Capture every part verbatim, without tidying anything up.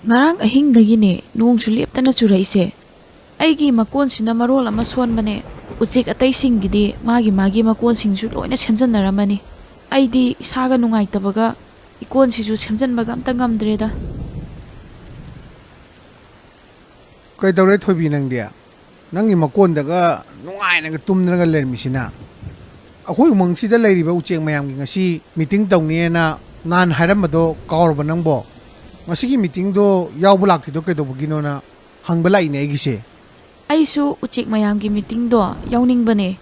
ꯉꯔꯥꯡ ꯑꯍꯤꯡꯗꯒꯤꯅꯦ ꯅꯣꯡꯁꯨ ꯂꯦꯞꯇꯅ ꯆꯨꯔꯛꯏꯁꯦ꯫ ꯑꯩꯒꯤ ꯃꯀꯣꯟꯁꯤꯅ ꯃꯔꯣꯜ ꯑꯃ ꯁꯣꯟꯕꯅꯦ, ꯎꯆꯦꯛ ꯑꯇꯩꯁꯤꯡꯒꯤꯗꯤ ꯃꯥꯒꯤ ꯃꯥꯒꯤ ꯃꯀꯣꯟꯁꯤꯡꯁꯨ ꯂꯣꯏꯅ ꯁꯦꯝꯖꯟꯅꯔꯝꯃꯅꯤ꯫ ꯑꯩꯗꯤ ꯏꯁꯥꯒ ꯅꯨꯡꯉꯥꯏꯇꯕꯒ ꯏꯀꯣꯟꯁꯤꯁꯨ ꯁꯦꯝꯖꯟꯕꯒ ꯑꯝꯇ ꯉꯝꯗ꯭ꯔꯦꯗ꯫ ꯀꯩꯗꯧꯔꯦ ꯊꯣꯏꯕꯤ ꯅꯪꯗꯤ? ꯅꯪꯒꯤ ꯃꯀꯣꯟꯗꯒ ꯅꯨꯡꯉꯥꯏꯅꯒ ꯇꯨꯝꯗꯅꯒ ꯂꯩꯔꯝꯃꯤꯁꯤꯅ? ꯑꯩꯈꯣꯏ ꯎꯃꯪꯁꯤꯗ ꯂꯩꯔꯤꯕ ꯎꯆꯦꯛ ꯃꯌꯥꯝꯒꯤ ꯉꯁꯤ ꯃꯤꯇꯤꯡ ꯇꯧꯅꯤꯅ ꯅꯍꯥꯟ ꯍꯥꯏꯔꯝꯕꯗꯣ ꯀꯥꯎꯔꯕ ꯅꯪꯕꯣ? ꯉꯁꯤꯒꯤ ꯃꯤꯇꯤꯡꯗꯣ ꯌꯥꯎꯕ ꯂꯥꯛꯇ꯭ꯔꯤꯗꯣ ꯀꯩꯗꯧꯕꯒꯤꯅꯣꯅ ꯍꯪꯕ ꯂꯥꯛꯏꯅꯦ ꯑꯩꯒꯤꯁꯦ꯫ ꯑꯩꯁꯨ ꯎꯆꯦꯛ ꯃꯌꯥꯝꯒꯤ ꯃꯤꯇꯤꯡꯗꯣ ꯌꯥꯎꯅꯤꯡꯕꯅꯦ꯫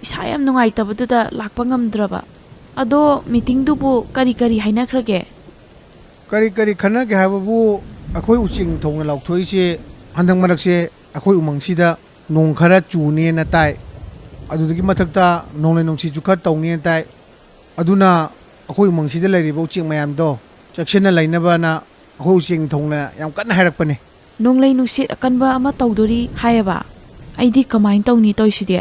ꯏꯁꯥ ꯌꯥꯝ ꯅꯨꯡꯉꯥꯏꯇꯕꯗꯨꯗ ꯂꯥꯛꯄ ꯉꯝꯗ꯭ꯔꯕ꯫ ꯑꯗꯣ ꯃꯤꯇꯤꯡꯗꯨꯕꯨ ꯀꯔꯤ ꯀꯔꯤ ꯍꯥꯏꯅꯈ꯭ꯔꯒꯦ? ꯀꯔꯤ ꯀꯔꯤ ꯈꯟꯅꯒꯦ ꯍꯥꯏꯕꯕꯨ, ꯑꯩꯈꯣꯏ ꯎꯆꯦꯛ ꯅꯤꯡꯊꯧꯅ ꯂꯥꯎꯊꯣꯛꯏꯁꯦ ꯍꯟꯗꯛ ꯃꯔꯛꯁꯦ ꯑꯩꯈꯣꯏ ꯎꯃꯪꯁꯤꯗ ꯅꯣꯡ ꯈꯔ ꯆꯨꯅꯦꯅ ꯇꯥꯏ꯫ ꯑꯗꯨꯗꯒꯤ ꯃꯊꯛꯇ ꯅꯣꯡꯂꯩ ꯅꯨꯡꯁꯤꯠꯁꯨ ꯈꯔ ꯇꯧꯅꯦꯅ ꯇꯥꯏ꯫ ꯑꯗꯨꯅ ꯑꯩꯈꯣꯏ ꯎꯃꯪꯁꯤꯗ ꯂꯩꯔꯤꯕ ꯎꯆꯦꯛ ꯃꯌꯥꯝꯗꯣ ꯆꯦꯛꯁꯤꯟꯅ ꯂꯩꯅꯕꯅ ꯑꯩꯈꯣꯏ ꯎꯆꯦꯛ ꯅꯤꯡꯊꯧꯅ ꯌꯥꯝ ꯀꯟꯅ ꯍꯥꯏꯔꯛꯄꯅꯦ꯫ ꯅꯣꯡꯂꯩ ꯅꯨꯡꯁꯤꯠ ꯑꯀꯟꯕ ꯑꯃ ꯇꯧꯗꯣꯔꯤ ꯍꯥꯏꯌꯦꯕ꯫ ꯑꯩꯗꯤ ꯀꯃꯥꯏꯅ ꯇꯧꯅꯤ ꯇꯧꯔꯤꯁꯤꯗꯤ?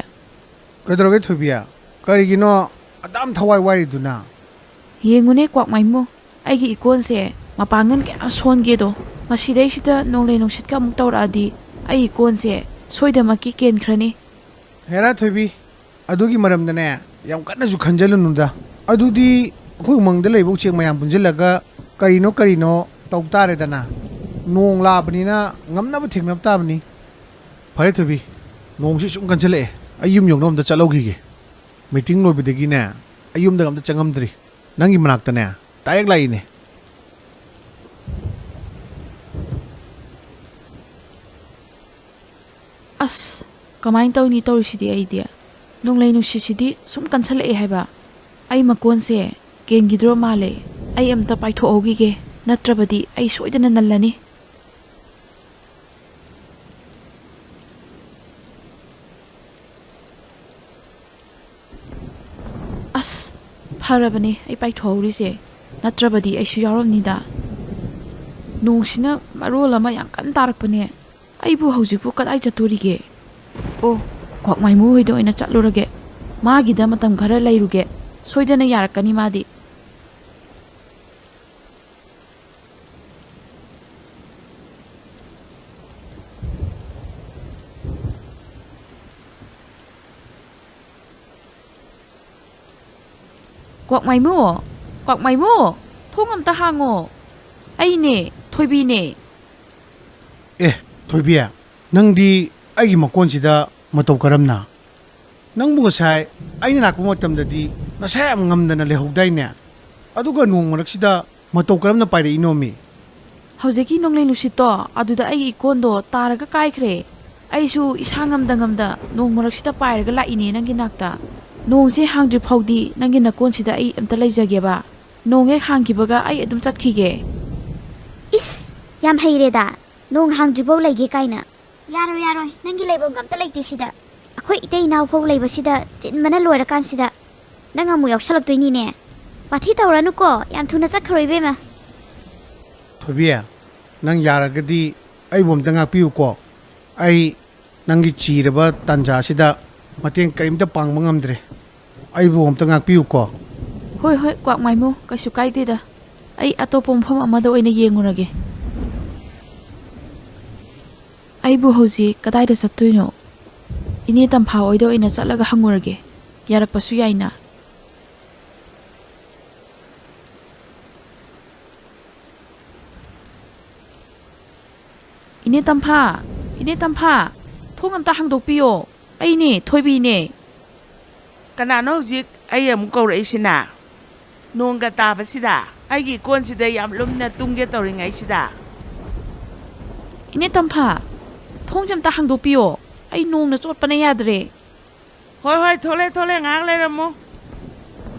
ꯀꯩꯗꯧꯔꯒꯦ ꯊꯣꯏꯕꯤ? ꯀꯔꯤꯒꯤꯅꯣ ꯑꯗꯥꯝ ꯊꯋꯥꯏ ꯋꯥꯏꯔꯤꯗꯨꯅ? ꯌꯦꯡꯉꯨꯅꯦ ꯀ꯭ꯋꯥꯛꯃꯥꯏꯃꯨ, ꯑꯩꯒꯤ ꯏꯀꯣꯟꯁꯦ ꯃꯄꯥꯡꯒꯜ ꯀꯌꯥ ꯁꯣꯟꯒꯦꯗꯣ꯫ ꯃꯁꯤꯗꯩꯁꯤꯗ ꯅꯣꯡꯂꯩ ꯅꯨꯡꯁꯤꯠꯀ ꯑꯃꯨꯛ ꯇꯧꯔꯛꯑꯗꯤ ꯑꯩ ꯏꯀꯣꯟꯁꯦ ꯁꯣꯏꯗꯃꯛꯀꯤ ꯀꯦꯟꯈ꯭ꯔꯅꯤ꯫ ꯍꯦꯔꯥ ꯊꯣꯏꯕꯤ, ꯑꯗꯨꯒꯤ ꯃꯔꯝꯗꯅꯦ ꯌꯥꯝ ꯀꯟꯅꯁꯨ ꯈꯟꯖꯜꯂꯨꯅꯨꯗ꯫ ꯑꯗꯨꯗꯤ ꯑꯩꯈꯣꯏ ꯎꯃꯪꯗ ꯂꯩꯕ ꯎꯆꯦꯛ ꯃꯌꯥꯝ ꯄꯨꯟꯁꯤꯜꯂꯒ ꯀꯔꯤꯅꯣ ꯀꯔꯤꯅꯣ ꯇꯧ ꯇꯥꯔꯦꯗꯅ꯫ ꯅꯣꯡ ꯂꯥꯛꯑꯕꯅꯤꯅ ꯉꯝꯅꯕ ꯊꯦꯡꯅꯕ ꯇꯥꯕꯅꯤ꯫ ꯐꯔꯦ ꯊꯣꯏꯕꯤ, ꯅꯣꯡꯁꯤ ꯁꯨꯝ ꯀꯟꯁꯤꯜꯂꯛꯑꯦ, ꯑꯩ ꯌꯨꯝ ꯌꯧꯅꯕ ꯑꯝꯇ ꯆꯠꯍꯧꯈꯤꯒꯦ꯫ ꯃꯤꯇꯤꯡ ꯂꯣꯏꯕꯗꯒꯤꯅꯦ ꯑꯩ ꯌꯨꯝꯗꯒ ꯑꯝꯇ ꯆꯪꯉꯝꯗ꯭ꯔꯤ꯫ ꯅꯪꯒꯤ ꯃꯅꯥꯛꯇꯅꯦ ꯗꯥꯏꯔꯦꯛ ꯂꯥꯛꯏꯅꯦ꯫ ꯑꯁ, ꯀꯃꯥꯏꯅ ꯇꯧꯅꯤ ꯇꯧꯔꯤꯁꯤꯗꯤ ꯑꯩꯗꯤ? ꯅꯣꯡꯂꯩ ꯅꯨꯡꯁꯤꯠꯁꯤꯗꯤ ꯁꯨꯝ ꯀꯟꯁꯜꯂꯛꯑꯦ ꯍꯥꯏꯕ꯫ ꯑꯩ ꯃꯀꯣꯟꯁꯦ ꯀꯦꯟꯈꯤꯗ꯭ꯔꯣ ꯃꯥꯜꯂꯦ꯫ ꯑꯩ ꯑꯝꯇ ꯄꯥꯏꯊꯣꯛꯍꯧꯈꯤꯒꯦ, ꯅꯠꯇ꯭ꯔꯕꯗꯤ ꯑꯩ ꯁꯣꯏꯗꯅ ꯅꯜꯂꯅꯤ꯫ ꯑꯁ, ꯐꯔꯕꯅꯦ ꯑꯩ ꯄꯥꯏꯊꯣꯛꯍꯧꯔꯤꯁꯦ, ꯅꯠꯇ꯭ꯔꯕꯗꯤ ꯑꯩꯁꯨ ꯌꯥꯎꯔꯝꯅꯤꯗ꯫ ꯅꯣꯡꯁꯤꯅ ꯃꯔꯣꯜ ꯑꯃ ꯌꯥꯝ ꯀꯟꯅ ꯇꯥꯔꯛꯄꯅꯦ꯫ ꯑꯩꯕꯨ ꯍꯧꯖꯤꯛꯄꯨ ꯀꯗꯥꯏ ꯆꯠꯇꯣꯔꯤꯒꯦ? ꯑꯣ, ꯀ꯭ꯋꯥꯛꯃꯥꯏꯃꯨ ꯍꯣꯏꯗ ꯑꯣꯏꯅ ꯆꯠꯂꯨꯔꯒꯦ꯫ ꯃꯥꯒꯤꯗ ꯃꯇꯝ ꯈꯔ ꯂꯩꯔꯨꯒꯦ꯫ ꯁꯣꯏꯗꯅ ꯌꯥꯔꯛꯀꯅꯤ ꯃꯥꯗꯤ꯫ ꯀ꯭ꯋꯥꯛꯃꯥꯏꯃꯨ! ꯀ꯭ꯋꯥꯛꯃꯥꯏꯃꯨ! ꯊꯣꯡ ꯑꯝꯇ ꯍꯥꯡꯉꯣ! ꯑꯩꯅꯦ, ꯊꯣꯏꯕꯤꯅꯦ꯫ ꯑꯦ, ꯊꯣꯏꯕꯤ, ꯅꯪꯗꯤ ꯑꯩꯒꯤ ꯃꯀꯣꯟꯁꯤꯗ ꯃꯇꯧ ꯀꯔꯝꯅ? ꯅꯪꯕꯨ ꯉꯁꯥꯏ ꯑꯩꯅ ꯂꯥꯛꯄ ꯃꯇꯝꯗꯗꯤ ꯅꯁꯥ ꯌꯥꯝ ꯉꯝꯗꯅ ꯂꯩꯍꯧꯗꯥꯏꯅꯦ? ꯑꯗꯨꯒ ꯅꯣꯡ ꯃꯔꯛꯁꯤꯗ ꯃꯇꯧ ꯀꯔꯝꯅ ꯄꯥꯏꯔꯛꯏꯅꯣꯃꯤ? ꯍꯧꯖꯤꯛꯀꯤ ꯅꯣꯡꯂꯩ ꯅꯨꯡꯁꯤꯠꯇꯣ, ꯑꯗꯨꯗ ꯑꯩꯒꯤ ꯏꯀꯣꯟꯗꯣ ꯇꯥꯔꯒ ꯀꯥꯏꯈ꯭ꯔꯦ꯫ ꯑꯩꯁꯨ ꯏꯁꯥ ꯉꯝꯗ ꯉꯝꯗ ꯅꯣꯡ ꯃꯔꯛꯁꯤꯗ ꯄꯥꯏꯔꯒ ꯂꯥꯛꯏꯅꯦ ꯅꯪꯒꯤ ꯅꯥꯛꯇ꯫ ꯅꯣꯡꯁꯦ ꯍꯥꯡꯗ꯭ꯔꯤ ꯐꯥꯎꯗꯤ ꯅꯪꯒꯤ ꯅꯀꯣꯟꯁꯤꯗ ꯑꯩ ꯑꯝꯇ ꯂꯩꯖꯒꯦꯕ꯫ ꯅꯣꯡ ꯍꯦꯛ ꯍꯥꯡꯈꯤꯕꯒ ꯑꯩ ꯑꯗꯨꯝ ꯆꯠꯈꯤꯒꯦ꯫ ꯏꯁ, ꯌꯥꯝ ꯍꯩꯔꯦꯗ꯫ ꯅꯣꯡ ꯍꯥꯡꯗ꯭ꯔꯤꯐꯥꯎ ꯂꯩꯒꯦ ꯀꯥꯏꯅ꯫ ꯌꯥꯔꯣꯏ, ꯌꯥꯔꯣꯏ, ꯅꯪꯒꯤ ꯂꯩꯐꯝꯒ ꯑꯝꯇ ꯂꯩꯇꯦ ꯁꯤꯗ꯫ ꯑꯩꯈꯣꯏ ꯏꯇꯩ ꯏꯅꯥꯎꯐꯥꯎ ꯂꯩꯕꯁꯤꯗ ꯆꯤꯟꯕꯅ ꯂꯣꯏꯔꯀꯥꯟꯁꯤꯗ ꯅꯪ ꯑꯃꯨꯛ ꯌꯥꯎꯁꯜꯂꯛꯇꯣꯏꯅꯤꯅꯦ꯫ ꯋꯥꯊꯤ ꯇꯧꯔꯅꯨꯀꯣ, ꯌꯥꯝ ꯊꯨꯅ ꯆꯠꯈ꯭ꯔꯣ ꯏꯕꯦꯝꯃ꯫ ꯊꯣꯏꯕꯤ, ꯅꯪ ꯌꯥꯔꯒꯗꯤ ꯑꯩꯕꯨ ꯑꯝꯇ ꯉꯥꯛꯄꯤꯌꯨꯀꯣ꯫ ꯑꯩ ꯅꯪꯒꯤ ꯆꯤꯔꯕ ꯇꯥꯟꯖꯥꯁꯤꯗ ꯃꯇꯦꯡ ꯀꯔꯤꯝꯇ ꯄꯥꯡꯕ ꯉꯝꯗ꯭ꯔꯦ꯫ ꯑꯩꯕꯨ ꯑꯝꯇ ꯉꯥꯛꯄꯤꯌꯨꯀꯣ꯫ ꯍꯣꯏ, ꯍꯣꯏ, ꯀ꯭ꯋꯥꯛꯃꯥꯏꯃꯨ, ꯀꯩꯁꯨ ꯀꯥꯏꯗꯦꯗ꯫ ꯑꯩ ꯑꯇꯣꯞꯄ ꯃꯐꯝ ꯑꯃꯗ ꯑꯣꯏꯅ ꯌꯦꯡꯉꯨꯔꯒꯦ꯫ ꯑꯩꯕꯨ ꯍꯧꯖꯤꯛ ꯀꯗꯥꯏꯗ ꯆꯠꯇꯣꯏꯅꯣ? ꯏꯅꯦ ꯇꯝꯐꯥ ꯍꯣꯏꯗ ꯑꯣꯏꯅ ꯆꯠꯂꯒ ꯍꯪꯉꯨꯔꯒꯦ꯫ ꯌꯥꯔꯛꯄꯁꯨ ꯌꯥꯏꯅ꯫ ꯏꯅꯦ ꯇꯝꯐꯥ! ꯏꯅꯦ ꯇꯝꯐꯥ! ꯊꯣꯡ ꯑꯝꯇ ꯍꯥꯡꯗꯣꯛꯄꯤꯌꯣ꯫ ꯑꯩꯅꯦ, ꯊꯣꯏꯕꯤꯅꯦ꯫ ꯀꯅꯥꯅꯣ ꯍꯧꯖꯤꯛ ꯑꯩ ꯑꯃꯨꯛ ꯀꯧꯔꯛꯏꯁꯤꯅ? ꯅꯣꯡꯒ ꯇꯥꯕꯁꯤꯗ ꯑꯩꯒꯤ ꯀꯣꯟꯁꯤꯗ ꯌꯥꯝ ꯂꯨꯝꯅ ꯇꯨꯝꯒꯦ ꯇꯧꯔꯤꯉꯩꯁꯤꯗ꯫ ꯏꯅꯦ ꯇꯝꯐꯥ, ꯊꯣꯡꯁꯦ ꯑꯝꯇ ꯍꯥꯡꯗꯣꯛꯄꯤꯌꯣ꯫ ꯑꯩ ꯅꯣꯡꯅ ꯆꯣꯠꯄꯅ ꯌꯥꯗ꯭ꯔꯦ꯫ ꯍꯣꯏ, ꯍꯣꯏ, ꯊꯣꯛꯂꯛꯑꯦ, ꯊꯣꯛꯂꯛꯑꯦ, ꯉꯥꯏꯍꯥꯛ ꯂꯩꯔꯝꯃꯨ꯫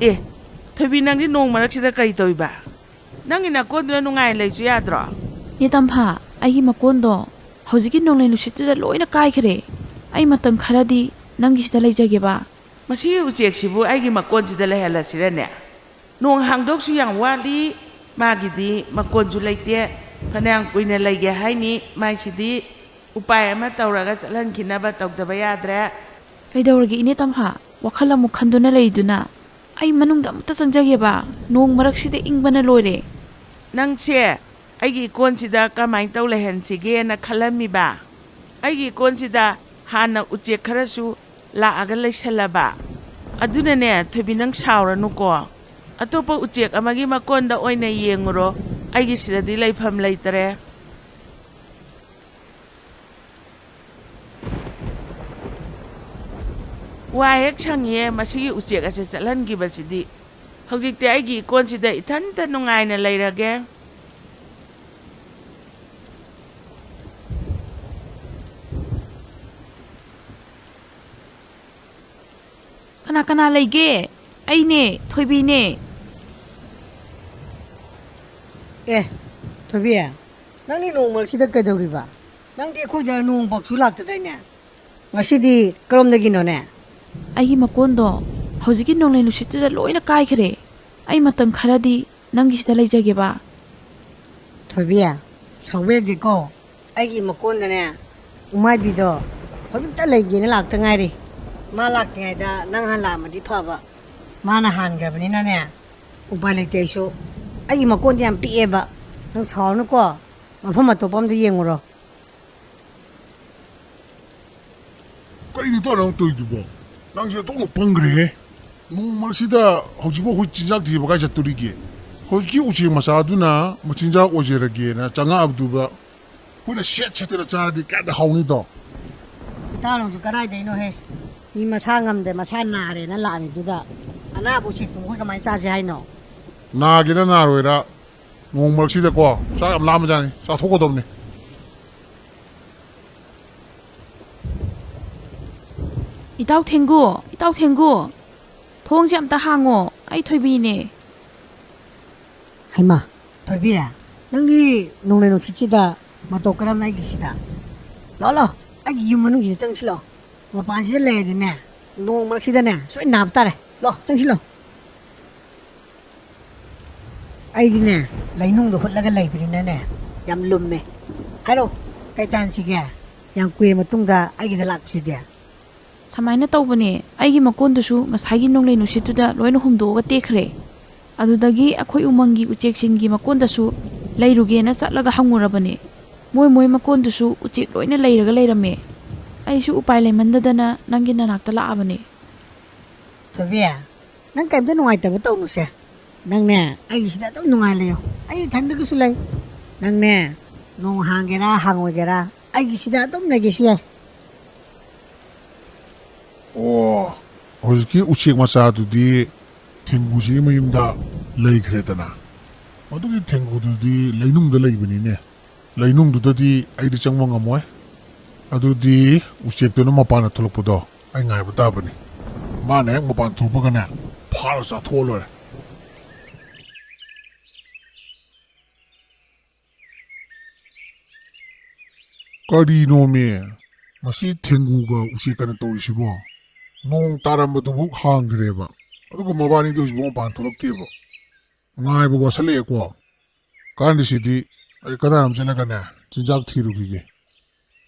ꯑꯦ, ꯊꯣꯏꯕꯤ, ꯅꯪꯗꯤ ꯅꯣꯡ ꯃꯔꯛꯁꯤꯗ ꯀꯔꯤ ꯇꯧꯔꯤꯕ? ꯅꯪꯒꯤ ꯅꯀꯣꯟꯗꯨꯅ ꯅꯨꯡꯉꯥꯏꯅ ꯂꯩꯁꯨ ꯌꯥꯗ꯭ꯔꯣ? ꯏꯅꯦ ꯇꯝꯐꯥ, ꯑꯩꯒꯤ ꯃꯀꯣꯟꯗꯣ ꯍꯧꯖꯤꯛꯀꯤ ꯅꯣꯡꯂꯩ ꯅꯨꯡꯁꯤꯠꯇꯨꯗ ꯂꯣꯏꯅ ꯀꯥꯏꯈ꯭ꯔꯦ꯫ ꯑꯩ ꯃꯇꯝ ꯈꯔꯗꯤ ꯅꯪꯒꯤꯁꯤꯗ ꯂꯩꯖꯒꯦꯕ꯫ ꯃꯁꯤꯒꯤ ꯎꯆꯦꯛꯁꯤꯕꯨ ꯑꯩꯒꯤ ꯃꯀꯣꯟꯁꯤꯗ ꯂꯩꯍꯜꯂꯁꯤꯔꯅꯦ? ꯅꯣꯡ ꯍꯥꯡꯗꯣꯛꯁꯨ ꯌꯥꯝ ꯋꯥꯠꯂꯤ, ꯃꯥꯒꯤꯗꯤ ꯃꯀꯣꯟꯁꯨ ꯂꯩꯇꯦ꯫ ꯐꯅꯌꯥꯝ ꯀꯨꯏꯅ ꯂꯩꯒꯦ ꯍꯥꯏꯅꯤ ꯃꯥꯏꯁꯤꯗꯤ꯫ ꯎꯄꯥꯏ ꯑꯃ ꯇꯧꯔꯒ ꯆꯠꯍꯟꯈꯤꯅꯕ ꯇꯧꯗꯕ ꯌꯥꯗ꯭ꯔꯦ꯫ ꯀꯩꯗꯧꯔꯒꯦ ꯏꯅꯦ ꯇꯝꯐꯥ? ꯋꯥꯈꯜ ꯑꯃꯨꯛ ꯈꯟꯗꯨꯅ ꯂꯩꯗꯨꯅ? ꯑꯩ ꯃꯅꯨꯡꯗ ꯑꯃꯇ ꯆꯪꯖꯒꯦꯕ꯫ ꯅꯣꯡ ꯃꯔꯛꯁꯤꯗ ꯏꯪꯕꯅ ꯂꯣꯏꯔꯦ꯫ ꯅꯪꯁꯦ ꯑꯩꯒꯤ ꯏꯀꯣꯟꯁꯤꯗ ꯀꯃꯥꯏꯅ ꯇꯧ ꯂꯩꯍꯟꯁꯤꯒꯦꯅ ꯈꯜꯂꯝꯃꯤꯕ? ꯑꯩꯒꯤ ꯏꯀꯣꯟꯁꯤꯗ ꯍꯥꯟꯅ ꯎꯆꯦꯛ ꯈꯔꯁꯨ ꯂꯥꯛꯑꯒ ꯂꯩꯁꯜꯂꯕ꯫ ꯑꯗꯨꯅꯅꯦ ꯊꯣꯏꯕꯤ, ꯅꯪ ꯁꯥꯎꯔꯅꯨꯀꯣ꯫ ꯑꯇꯣꯞꯄ ꯎꯆꯦꯛ ꯑꯃꯒꯤ ꯃꯀꯣꯟꯗ ꯑꯣꯏꯅ ꯌꯦꯡꯉꯨꯔꯣ꯫ ꯑꯩꯒꯤ ꯁꯤꯗꯗꯤ ꯂꯩꯐꯝ ꯂꯩꯇꯔꯦ꯫ ꯋꯥ ꯍꯦꯛ ꯁꯪꯉꯤꯌꯦ ꯃꯁꯤꯒꯤ ꯎꯆꯦꯛ ꯑꯁꯦ ꯆꯠꯍꯟꯈꯤꯕꯁꯤꯗꯤ꯫ ꯍꯧꯖꯤꯛꯇꯤ ꯑꯩꯒꯤ ꯏꯀꯣꯟꯁꯤꯗ ꯏꯊꯟꯇ ꯅꯨꯡꯉꯥꯏꯅ ꯂꯩꯔꯒꯦ꯫ ꯀꯅꯥ ꯀꯅꯥ ꯂꯩꯒꯦ? ꯑꯩꯅꯦ, ꯊꯣꯏꯕꯤꯅꯦ꯫ ꯑꯦ, ꯊꯣꯏꯕꯤ, ꯅꯪꯗꯤ ꯅꯣꯡ ꯃꯔꯛꯁꯤꯗ ꯀꯩꯗꯧꯔꯤꯕ? ꯅꯪꯗꯤ ꯑꯩꯈꯣꯏꯗ ꯅꯣꯡ ꯄꯥꯛꯁꯨ ꯂꯥꯛꯇꯗꯥꯏꯅꯦ? ꯉꯁꯤꯗꯤ ꯀꯔꯣꯝꯗꯒꯤꯅꯣꯅꯦ? ꯑꯩꯒꯤ ꯃꯀꯣꯟꯗꯣ ꯍꯧꯖꯤꯛꯀꯤ ꯅꯣꯡꯂꯩ ꯅꯨꯡꯁꯤꯠꯇꯨꯗ ꯂꯣꯏꯅ ꯀꯥꯏꯈ꯭ꯔꯦ꯫ ꯑꯩ ꯃꯇꯝ ꯈꯔꯗꯤ ꯅꯪꯒꯤꯁꯤꯗ ꯂꯩꯖꯒꯦꯕ꯫ ꯊꯣꯏꯕꯤ, ꯁꯥꯎꯕ ꯌꯥꯗꯦꯀꯣ꯫ ꯑꯩꯒꯤ ꯃꯀꯣꯟꯗꯅꯦ, ꯎꯃꯥꯏꯕꯤꯗꯣ ꯍꯧꯖꯤꯛꯇ ꯂꯩꯒꯦꯅ ꯂꯥꯛꯇ ꯉꯥꯏꯔꯤ꯫ ꯃꯥ ꯂꯥꯛꯇ꯭ꯔꯤꯉꯩꯗ ꯅꯪ ꯍꯥꯟꯅ ꯂꯥꯛꯑꯝꯃꯗꯤ ꯐꯕ꯫ ꯃꯥꯅ ꯍꯥꯟꯈ꯭ꯔꯕꯅꯤꯅꯅꯦ, ꯎꯄꯥꯏ ꯂꯩꯇꯦ ꯑꯩꯁꯨ꯫ ꯑꯩꯒꯤ ꯃꯀꯣꯟꯗꯤ ꯌꯥꯝ ꯄꯤꯛꯑꯦꯕ꯫ ꯅꯪ ꯁꯥꯎꯔꯅꯨꯀꯣ꯫ ꯃꯐꯝ ꯑꯇꯣꯞꯄ ꯑꯝꯗ ꯌꯦꯡꯉꯨꯔꯣ꯫ ꯀꯩꯅꯣ ꯇꯧꯔ ꯑꯃꯨꯛ ꯇꯧꯔꯤꯗꯨꯕꯣ? ꯅꯪꯁꯦ ꯑꯣꯟꯊꯣꯛꯅ ꯄꯪꯈ꯭ꯔꯦꯍꯦ꯫ ꯅꯣꯡ ꯃꯔꯛꯁꯤꯗ ꯍꯧꯖꯤꯛꯐꯥꯎ ꯑꯩꯈꯣꯏ ꯆꯤꯟꯖꯥꯛ ꯊꯤꯕ ꯀꯥꯏ ꯆꯠꯇꯣꯔꯤꯒꯦ? ꯍꯧꯖꯤꯛꯀꯤ ꯎꯆꯦꯛ ꯃꯆꯥꯗꯨꯅ ꯃꯆꯤꯟꯖꯥꯛ ꯑꯣꯏꯖꯔꯒꯦꯅ ꯆꯪꯉꯛꯑꯕꯗꯨꯗ ꯑꯩꯈꯣꯏꯅ ꯁꯦꯠ ꯁꯦꯠꯇꯅ ꯆꯥꯔꯗꯤ ꯀꯌꯥꯗ ꯍꯥꯎꯅꯤꯗꯣ? ꯏꯇꯥꯎ ꯅꯪꯁꯨ ꯀꯗꯥꯏꯗꯩꯅꯣꯍꯦ? ꯃꯤ ꯃꯁꯥ ꯉꯝꯗꯦ, ꯃꯁꯥ ꯅꯥꯔꯦꯅ ꯂꯥꯛꯑꯝꯃꯤꯗꯨꯗ ꯑꯅꯥꯕ ꯎꯆꯦꯛꯇꯨꯕꯨ ꯑꯩꯈꯣꯏ ꯀꯃꯥꯏꯅ ꯆꯥꯁꯦ ꯍꯥꯏꯅꯣ? ꯅꯥꯒꯦꯔꯥ ꯅꯥꯔꯣꯏꯔꯥ, ꯅꯣꯡ ꯃꯔꯛꯁꯤꯗꯀꯣ ꯆꯥꯛ ꯌꯥꯝ ꯂꯥꯝꯕꯖꯥꯠꯅꯤ, ꯆꯥꯊꯣꯛꯀꯗꯕꯅꯤ꯫ ꯏꯇꯥꯎ ꯊꯦꯡꯒꯨ, ꯏꯇꯥꯎ ꯊꯦꯡꯒꯨ, ꯊꯣꯡꯁꯦ ꯑꯝꯇ ꯍꯥꯡꯉꯣ, ꯑꯩ ꯊꯣꯏꯕꯤꯅꯦ꯫ ꯍꯩꯃꯥ, ꯊꯣꯏꯕꯤ, ꯅꯪꯒꯤ ꯅꯣꯡꯂꯩ ꯅꯨꯡꯁꯤꯠꯁꯤꯗ ꯃꯇꯧ ꯀꯔꯝꯅ ꯑꯩꯒꯤꯁꯤꯗ? ꯂꯥꯛꯑꯣ, ꯂꯥꯛꯑꯣ, ꯑꯩꯒꯤ ꯌꯨꯝ ꯃꯅꯨꯡꯁꯤꯗ ꯆꯪꯁꯤꯜꯂꯛꯑꯣ꯫ ꯃꯄꯥꯟꯁꯤꯗ ꯂꯩꯔꯗꯤꯅꯦ, ꯅꯣꯡ ꯃꯔꯛꯁꯤꯗꯅꯦ ꯁꯣꯏ ꯅꯥꯕ ꯇꯥꯔꯦ꯫ ꯂꯥꯛꯑꯣ, ꯆꯪꯁꯤꯜꯂꯛꯑꯣ꯫ ꯑꯩꯗꯤꯅꯦ, ꯂꯩꯅꯨꯡꯗ ꯍꯨꯠꯂꯒ ꯂꯩꯕꯅꯤꯅꯅꯦ, ꯌꯥꯝ ꯂꯨꯝꯃꯦ꯫ ꯍꯥꯏꯔꯣ, ꯀꯩ ꯇꯥꯟꯁꯤꯒꯦ? ꯌꯥꯝ ꯀꯨꯏꯔ ꯃꯇꯨꯡꯗ ꯑꯩꯒꯤꯗ ꯂꯥꯛꯄꯁꯤꯗꯤ꯫ ꯁꯨꯃꯥꯏꯅ ꯇꯧꯕꯅꯦ, ꯑꯩꯒꯤ ꯃꯀꯣꯟꯗꯨꯁꯨ ꯉꯁꯥꯏꯒꯤ ꯅꯣꯡꯂꯩ ꯅꯨꯡꯁꯤꯠꯇꯨꯗ ꯂꯣꯏꯅ ꯍꯨꯝꯗꯣꯛꯑꯒ ꯇꯦꯛꯈ꯭ꯔꯦ꯫ ꯑꯗꯨꯗꯒꯤ ꯑꯩꯈꯣꯏ ꯎꯃꯪꯒꯤ ꯎꯆꯦꯛꯁꯤꯡꯒꯤ ꯃꯀꯣꯟꯗꯁꯨ ꯂꯩꯔꯨꯒꯦꯅ ꯆꯠꯂꯒ ꯍꯪꯉꯨꯔꯕꯅꯦ꯫ ꯃꯣꯏ ꯃꯣꯏ ꯃꯀꯣꯟꯗꯨꯁꯨ ꯎꯆꯦꯛ ꯂꯣꯏꯅ ꯂꯩꯔꯒ ꯂꯩꯔꯝꯃꯦ꯫ ꯑꯩꯁꯨ ꯎꯄꯥꯏ ꯂꯩꯃꯟꯗꯗꯅ ꯅꯪꯒꯤ ꯅꯅꯥꯛꯇ ꯂꯥꯛꯑꯕꯅꯦ꯫ ꯊꯣꯏꯕꯤ, ꯅꯪ ꯀꯩꯝꯇ ꯅꯨꯡꯉꯥꯏꯇꯕ ꯇꯧꯅꯨꯁꯦ꯫ ꯅꯪꯅꯦ, ꯑꯩꯒꯤꯁꯤꯗ ꯑꯗꯨꯝ ꯅꯨꯡꯉꯥꯏ ꯂꯩꯌꯣ꯫ ꯑꯩ ꯏꯊꯟꯗꯒꯁꯨ ꯂꯩ꯫ ꯅꯪꯅꯦ, ꯅꯣꯡ ꯍꯥꯡꯒꯦꯔꯥ ꯍꯥꯡꯉꯣꯏꯒꯦꯔꯥ, ꯑꯩꯒꯤꯁꯤꯗ ꯑꯗꯨꯝ ꯂꯩꯒꯦꯁꯨ ꯌꯥꯏ꯫ ꯑꯣ, ꯍꯧꯖꯤꯛꯀꯤ ꯎꯆꯦꯛ ꯃꯆꯥꯗꯨꯗꯤ ꯊꯦꯡꯒꯨꯁꯤꯒꯤ ꯃꯌꯨꯝꯗ ꯂꯩꯈ꯭ꯔꯦꯗꯅ꯫ ꯃꯗꯨꯒꯤ ꯊꯦꯡꯒꯨꯗꯨꯗꯤ ꯂꯩꯅꯨꯡꯗ ꯂꯩꯕꯅꯤꯅꯦ꯫ ꯂꯩꯅꯨꯡꯗꯨꯗꯗꯤ ꯑꯩꯗꯤ ꯆꯪꯕ ꯉꯝꯃꯣꯏ꯫ ꯑꯗꯨꯗꯤ ꯎꯆꯦꯛꯇꯨꯅ ꯃꯄꯥꯟꯗ ꯊꯣꯛꯂꯛꯄꯗꯣ ꯑꯩ ꯉꯥꯏꯕ ꯇꯥꯕꯅꯤ꯫ ꯃꯥꯅ ꯍꯦꯛ ꯃꯄꯥꯟ ꯊꯣꯛꯄꯒꯅꯦ, ꯐꯥꯔ ꯆꯥꯊꯣꯛꯑ ꯂꯣꯏꯔꯦ꯫ ꯀꯔꯤꯅꯣꯃꯤ? ꯃꯁꯤ ꯊꯦꯡꯒꯨꯒ ꯎꯆꯦꯛꯀꯅ ꯇꯧꯔꯤꯁꯤꯕꯣ? ꯅꯣꯡ ꯇꯥꯔꯝꯕꯗꯨꯕꯨ ꯍꯥꯡꯈ꯭ꯔꯦꯕ, ꯑꯗꯨꯒ ꯃꯕꯥꯅꯤꯗꯤ ꯍꯧꯖꯤꯛꯐꯥꯎ ꯃꯄꯥꯟ ꯊꯣꯛꯂꯛꯇꯦꯕ꯫ ꯉꯥꯏꯕ ꯋꯥꯁꯜꯂꯛꯑꯦꯀꯣ꯫ ꯀꯥꯟꯗꯁꯤꯗꯤ ꯑꯩ ꯀꯗꯥꯏ ꯑꯃ ꯆꯠꯂꯒꯅꯦ, ꯆꯤꯟꯖꯥꯛ ꯊꯤꯔꯨꯈꯤꯒꯦ꯫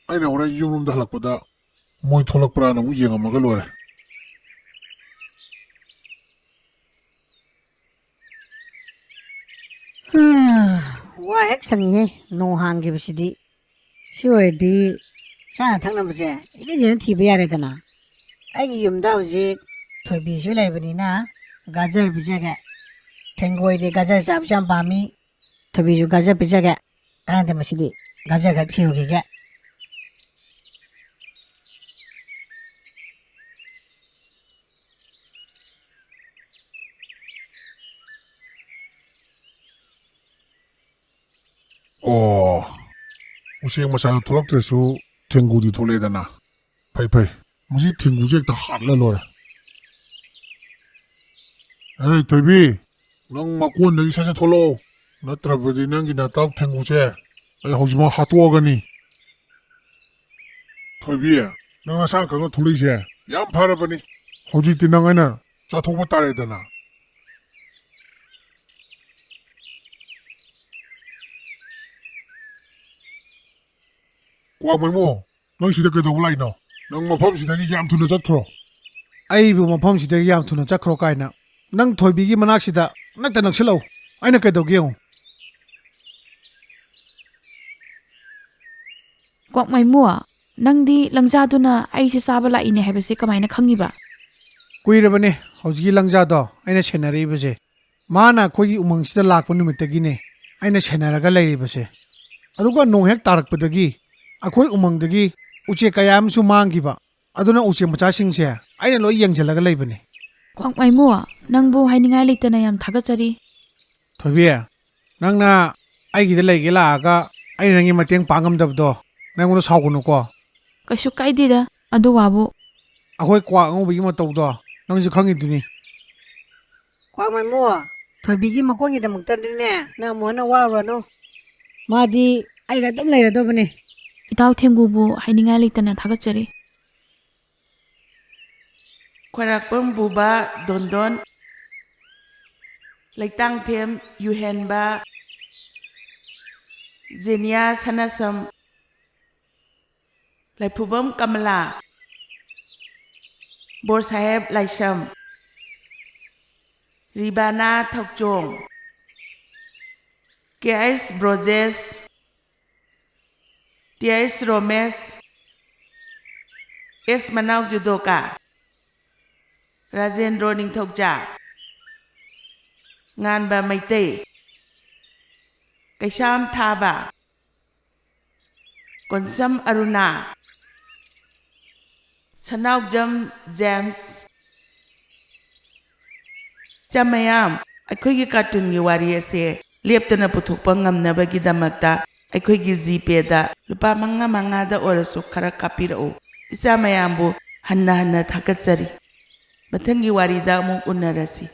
ꯑꯩꯅ ꯍꯣꯔꯦꯟ ꯌꯨꯝꯂꯣꯝꯗ ꯍꯜꯂꯛꯄꯗ ꯃꯣꯏ ꯊꯣꯛꯂꯛꯄ꯭ꯔꯥꯅ ꯑꯃꯨꯛ ꯌꯦꯡꯉꯝꯃꯒ ꯂꯣꯏꯔꯦ꯫ ꯋꯥ ꯍꯦꯛ ꯁꯪꯉꯤꯍꯦ, ꯅꯣꯡ ꯍꯥꯡꯈꯤꯕꯁꯤꯗꯤ꯫ ꯁꯤ ꯑꯣꯏꯔꯗꯤ ꯆꯥꯅ ꯊꯛꯅꯕꯁꯦ ꯏꯔꯦꯟꯖꯅ ꯊꯤꯕ ꯌꯥꯔꯦꯗꯅ꯫ ꯑꯩꯒꯤ ꯌꯨꯝꯗ ꯍꯧꯖꯤꯛ ꯊꯣꯏꯕꯤꯁꯨ ꯂꯩꯕꯅꯤꯅ ꯒꯥꯖꯔ ꯄꯤꯖꯒꯦ꯫ ꯊꯦꯡꯒꯣꯏꯗꯤ ꯒꯥꯖꯔ ꯆꯥꯕꯁꯨ ꯌꯥꯝ ꯄꯥꯝꯃꯤ꯫ ꯊꯣꯏꯕꯤꯁꯨ ꯒꯥꯖꯔ ꯄꯤꯖꯒꯦ꯫ ꯀꯥꯟꯅꯗꯦ ꯃꯁꯤꯗꯤ꯫ ꯒꯥꯖꯔ ꯈꯔ ꯊꯤꯔꯨꯈꯤꯒꯦ꯫ ꯑꯣ, ꯎꯆꯦꯛ ꯃꯆꯥꯗꯣ ꯊꯣꯛꯂꯛꯇ꯭ꯔꯁꯨ ꯊꯦꯡꯒꯨꯗꯤ ꯊꯣꯛꯂꯛꯑꯦꯗꯅ꯫ ꯐꯩ, ꯐꯩ꯫ ꯃꯁꯤ ꯊꯦꯡꯒꯨꯁꯦ ꯍꯦꯛꯇ ꯍꯥꯠꯂ ꯂꯣꯏꯔꯦ꯫ ꯑꯦ, ꯊꯣꯏꯕꯤ, ꯅꯪ ꯃꯀꯣꯟꯗꯒꯤ ꯁꯠ ꯁꯠ ꯊꯣꯛꯂꯛꯑꯣ꯫ ꯅꯠꯇ꯭ꯔꯕꯗꯤ ꯅꯪꯒꯤ ꯅꯇꯥꯎ ꯊꯦꯡꯒꯨꯁꯦ ꯑꯩ ꯍꯧꯖꯤꯛꯃꯛ ꯍꯥꯠꯇꯣꯛꯑꯒꯅꯤ꯫ ꯊꯣꯏꯕꯤ, ꯅꯪ ꯅꯁꯥ ꯈꯪꯅ ꯊꯣꯛꯂꯛꯏꯁꯦ ꯌꯥꯝ ꯐꯔꯕꯅꯤ꯫ ꯍꯧꯖꯤꯛꯇꯤ ꯅꯪ ꯑꯩꯅ ꯆꯥꯊꯣꯛꯄ ꯇꯥꯔꯦꯗꯅ꯫ ꯀ꯭ꯋꯥꯛꯃꯩꯃꯣ, ꯅꯪ ꯁꯤꯗ ꯀꯩꯗꯧꯕ ꯂꯥꯛꯏꯅꯣ? ꯅꯪ ꯃꯐꯝꯁꯤꯗꯒꯤ ꯌꯥꯝ ꯊꯨꯅ ꯆꯠꯈ꯭ꯔꯣ꯫ ꯑꯩꯕꯨ ꯃꯐꯝꯁꯤꯗꯒꯤ ꯌꯥꯝ ꯊꯨꯅ ꯆꯠꯈ꯭ꯔꯣ ꯀꯥꯏꯅ? ꯅꯪ ꯊꯣꯏꯕꯤꯒꯤ ꯃꯅꯥꯛꯁꯤꯗ ꯅꯛꯇ ꯅꯛꯁꯤꯜꯂꯛꯎ꯫ ꯑꯩꯅ ꯀꯩꯗꯧꯒꯦ ꯌꯦꯡꯉꯨ꯫ ꯀ꯭ꯋꯥꯛꯃꯩꯃꯣ, ꯅꯪꯗꯤ ꯂꯪꯖꯥꯗꯨꯅ ꯑꯩꯁꯦ ꯆꯥꯕ ꯂꯥꯛꯏꯅꯦ ꯍꯥꯏꯕꯁꯦ ꯀꯃꯥꯏꯅ ꯈꯪꯉꯤꯕ? ꯀꯨꯏꯔꯕꯅꯦ ꯍꯧꯖꯤꯛꯀꯤ ꯂꯪꯖꯥꯗꯣ ꯑꯩꯅ ꯁꯦꯟꯅꯔꯛꯏꯕꯁꯦ꯫ ꯃꯥꯅ ꯑꯩꯈꯣꯏꯒꯤ ꯎꯃꯪꯁꯤꯗ ꯂꯥꯛꯄ ꯅꯨꯃꯤꯠꯇꯒꯤꯅꯦ ꯑꯩꯅ ꯁꯦꯟꯅꯔꯒ ꯂꯩꯔꯤꯕꯁꯦ꯫ ꯑꯗꯨꯒ ꯅꯣꯡ ꯍꯦꯛ ꯇꯥꯔꯛꯄꯗꯒꯤ ꯑꯩꯈꯣꯏ ꯎꯃꯪꯗꯒꯤ ꯎꯆꯦꯛ ꯀꯌꯥ ꯑꯃꯁꯨ ꯃꯥꯡꯈꯤꯕ, ꯑꯗꯨꯅ ꯎꯆꯦꯛ ꯃꯆꯥꯁꯤꯡꯁꯦ ꯑꯩꯅ ꯂꯣꯏ ꯌꯦꯡꯁꯤꯜꯂꯒ ꯂꯩꯕꯅꯦ꯫ ꯀ꯭ꯋꯥꯛꯃꯩꯃꯨ, ꯅꯪꯕꯨ ꯍꯥꯏꯅꯤꯡꯉꯥꯏ ꯂꯩꯇꯅ ꯌꯥꯝ ꯊꯥꯒꯠꯆꯔꯤ꯫ ꯊꯣꯏꯕꯤ, ꯅꯪꯅ ꯑꯩꯒꯤꯗ ꯂꯩꯒꯦ ꯂꯥꯛꯑꯒ ꯑꯩꯅ ꯅꯪꯒꯤ ꯃꯇꯦꯡ ꯄꯥꯡ ꯉꯝꯗꯕꯗꯣ ꯅꯪꯉꯣꯟꯗ ꯁꯥꯎꯒꯅꯨꯀꯣ꯫ ꯀꯩꯁꯨ ꯀꯥꯏꯗꯦꯗ ꯑꯗꯨ ꯋꯥꯕꯨ꯫ ꯑꯩꯈꯣꯏ ꯀ꯭ꯋꯥꯛ ꯑꯉꯧꯕꯒꯤ ꯃꯇꯧꯗꯣ ꯅꯪꯁꯨ ꯈꯪꯉꯤꯗꯨꯅꯤ꯫ ꯀ꯭ꯋꯥꯛꯃꯩꯃꯨ, ꯊꯣꯏꯕꯤꯒꯤ ꯃꯀꯣꯟꯒꯤꯗꯃꯛꯇꯗꯤꯅꯦ ꯅꯪ ꯑꯃꯨꯛ ꯍꯟꯅ ꯋꯥꯔꯨꯔꯅꯨ꯫ ꯃꯥꯗꯤ ꯑꯩꯒ ꯑꯗꯨꯝ ꯂꯩꯔꯗꯧꯕꯅꯦ꯫ ꯏꯇꯥꯎ ꯊꯦꯡꯒꯨꯕꯨ ꯍꯥꯏꯅꯤꯡꯉꯥꯏ ꯂꯩꯇꯅ ꯊꯥꯒꯠꯆꯔꯤ꯫ ꯈ꯭ꯋꯥꯏꯔꯥꯛꯄꯝ ꯕꯨꯕꯥ ꯗꯣꯟꯗꯣꯟ, ꯂꯩꯇꯥꯡꯊꯦꯝ ꯌꯨꯍꯦꯟꯕ, ꯖꯦꯅꯤꯌꯥ ꯁꯅꯥꯁꯝ, ꯂꯥꯏꯐꯨꯕꯝ ꯀꯃꯂꯥ, ꯕꯣꯔ ꯁꯥꯍꯦꯕ ꯂꯥꯏꯁ꯭ꯔꯝ, ꯔꯤꯕꯥꯅꯥ ꯊꯧꯆꯣꯡ, ꯀꯦ ꯑꯩꯁ ꯕ꯭ꯔꯣꯖꯦꯁ, ꯇꯤ ꯑꯩꯁ ꯔꯣꯃꯦꯁ, ꯑꯦꯁ ꯃꯅꯥꯎ ꯖꯨꯗꯣꯀꯥ, ꯔꯥꯖꯦꯟꯗ꯭ꯔꯣ ꯅꯤꯡꯊꯧꯖꯥ, ꯉꯥꯟꯕ ꯃꯩꯇꯩ, ꯀꯩꯁꯥꯝ ꯊꯥꯕ, ꯀꯣꯟꯁꯝ ꯑꯔꯨꯅꯥ, ꯁꯅꯥꯎꯖꯝ ꯖꯦꯝꯁ꯫ ꯏꯆꯥ ꯃꯌꯥꯝ, ꯑꯩꯈꯣꯏꯒꯤ ꯀꯥꯔꯇꯨꯟꯒꯤ ꯋꯥꯔꯤ ꯑꯁꯦ ꯂꯦꯞꯇꯅ ꯄꯨꯊꯣꯛꯄ ꯉꯝꯅꯕꯒꯤꯗꯃꯛꯇ ꯑꯩꯈꯣꯏꯒꯤ ꯖꯤꯄꯦꯗ ꯂꯨꯄꯥ ꯃꯉꯥ ꯃꯉꯥꯗ ꯑꯣꯏꯔꯁꯨ ꯈꯔ ꯀꯥꯞꯄꯤꯔꯛꯎ꯫ ꯏꯆꯥ ꯃꯌꯥꯝꯕꯨ ꯍꯟꯅ ꯍꯟꯅ ꯊꯥꯒꯠꯆꯔꯤ꯫ ꯃꯊꯪꯒꯤ ꯋꯥꯔꯤꯗ ꯑꯃꯨꯛ ꯎꯅꯔꯁꯤ꯫